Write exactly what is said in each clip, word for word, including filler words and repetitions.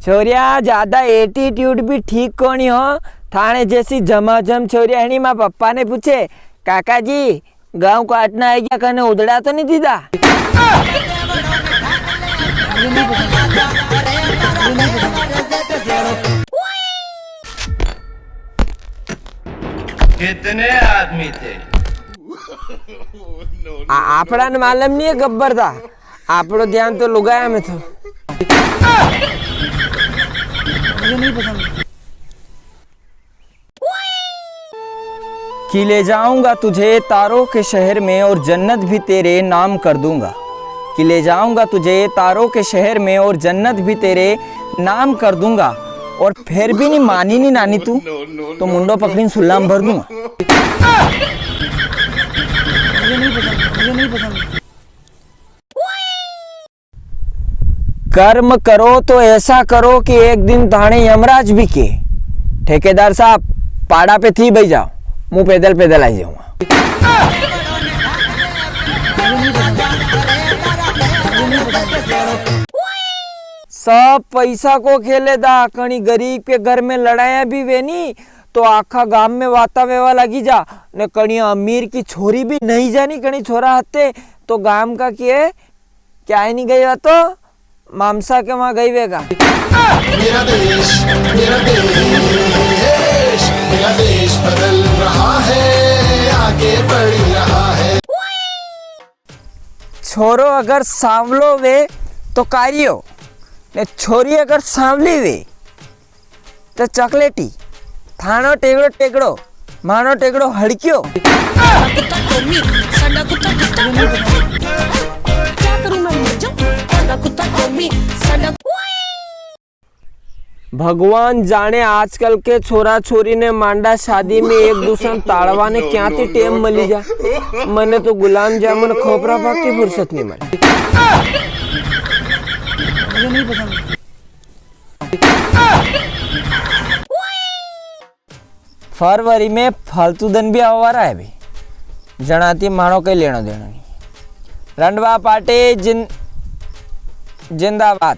छोरिया, ज्यादा attitude भी ठीक कोनी हो। थाने जैसी झमाझम छोरिया है नी, माँ पप्पा ने पूछे, "काका जी, गाँव काटना आई ग्या, कने उदड़ा तो नी दीदा?" कितने आदमी थे? आ, आपड़ा ने मालूम नी है, गब्बर था। आपड़ो ध्यान तो लुगाया में थो। मुझे नहीं पसंद। कि ले जाऊंगा तुझे तारों के शहर में और जन्नत भी तेरे नाम कर दूंगा। कि ले जाऊंगा तुझे तारों के शहर में और जन्नत भी तेरे नाम कर दूंगा। और फिर भी नी मानी नी नानी तू, तो मुंडो पकड़ीन सुल्ला में भर दूंगा। मुझे नहीं पसंद, मुझे नहीं पसंद। कर्म करो तो ऐसा करो कि एक दिन थाने यमराज भी के, "ठेकेदार साहब, पाड़ा पे थी बई जाओ, मूं पैदल पैदल आई जाऊंगा।" सब पैसा को खेल है दा, कणी गरीब के घर में लड़ाया भी वे नी, तो आखा गाम में वाता वेवा लागी जा, ने कणी अमीर की छोरी भी नी जानी कणी छोरा हते, तो गाम का के क्या ही नी गई वा तो मामसा के वहां गई वेगा। मेरा देश, मेरा देश, मेरा देश बदल रहा है, आगे बढ़ रहा है। छोरो अगर सांवलो वे तो कारियो, ने छोरी अगर सांवली वे तो चॉकलेटी। थानो टेगड़ो टेगड़ो, मानो टेगड़ो हड़क्यो। भगवान जाने आजकल के छोरा छोरी ने मांडा शादी में एक दूसरा ताड़वा ने क्या ती टेम मली जा। मने तो गुलाम जामुन खोपरा पाक की फुर्सत नी मले। मुझे नहीं पसंद। फरवरी में फालतू दिन भी आवा वाला है भी। जणाती मानो कई लेनो देनो नी। रंडवा पार्टी जिन-, जिंदाबाद।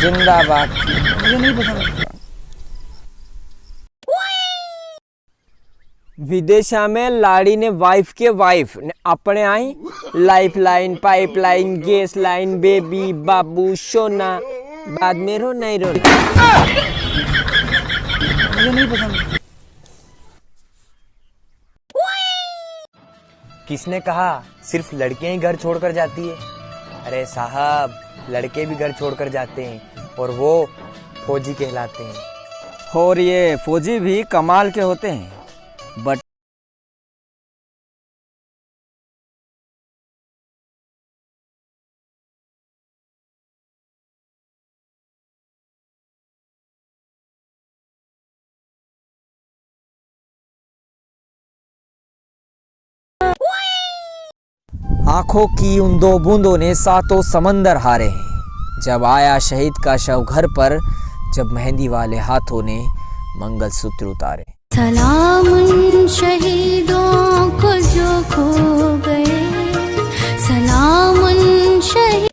जिंदाबाद। मुझे नहीं पसंद। विदेशा में लाड़ी ने wife के wife ने अपने आई lifeline, pipeline, gas line, baby, बाबू, सोना, बाद में रो, नहीं रोना। मुझे नहीं पसंद। किसने कहा सिर्फ लड़कियां ही घर छोड़कर जाती है? अरे साहब, लड़के भी घर छोड़कर जाते हैं, और वो फौजी कहलाते हैं। और ये फौजी भी कमाल के होते हैं, but आंखों की उन दो बूंदों ने सातों समंदर हारे हैं। जब आया शहीद का शव घर पर, जब मेहंदी वाले हाथों ने मंगलसूत्र उतारे। सलाम उन शहीदों को जो खो गए, सलाम उन शहीद